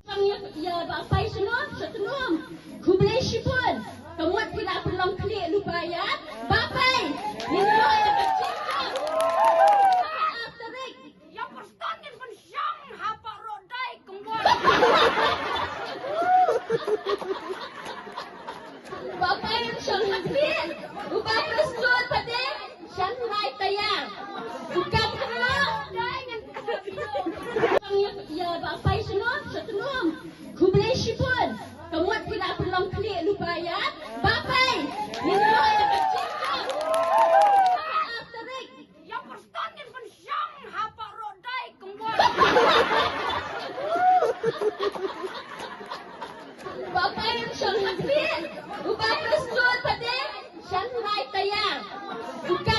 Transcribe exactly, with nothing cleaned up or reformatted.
Tang ïa, ïa ba pai shnong sha tnum. Khublei shibun. Ka mut phi la pynlong khlieh lypa ïa ba pai. Ngin ïoh ïa ka jingkyrkhu. Ïa Prestone ngin pynshong ha Paroh Dai kumba. Ba pai ym shong ha khlieh. U pai Prestone pat de shong lai tayar. U kam Paroh Dai ngin pynshong. Ïa ba pai shnong sha tnum. Khublei shibun. Ka mut phi la pynlong khlieh lypa ïa ba pai. Ngin ïoh ïa ka jingkyrkhu. Ïa Prestone ngin pynshong ha Paroh Dai kumba. Ba pai ym shong ha khlieh. U pai Prestone pat de shong lai tayar. U kam